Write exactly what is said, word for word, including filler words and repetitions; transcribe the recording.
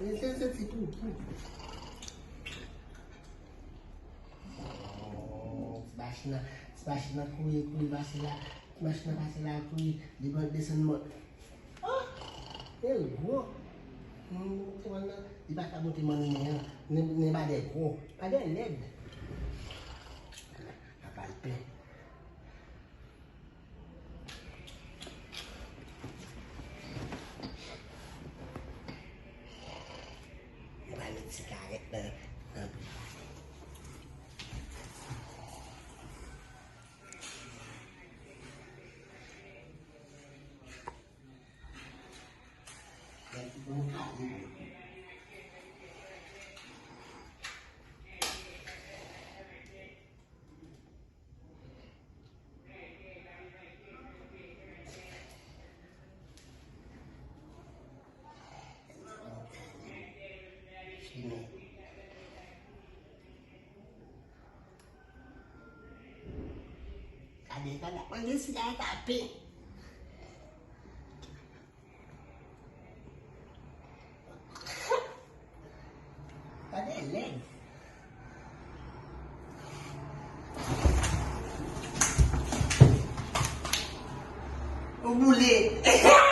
Se, se ti poupou. Oh, ti machin nan, ti machin nan kouri, kouri pase la. Ti machin nan pase la, kouri, li pran desann mòn. Oh, e gwo. Hmm, ti machin nan, li pa ka monte mòn nen an. Nen, nen pa de gwo, pa de lèd. A palpe. Yo ba nou ti karèt nan, nan bouda. Lè ki bon kado. Gade, gade, manje sila tape. Gade lèd. Ou boule.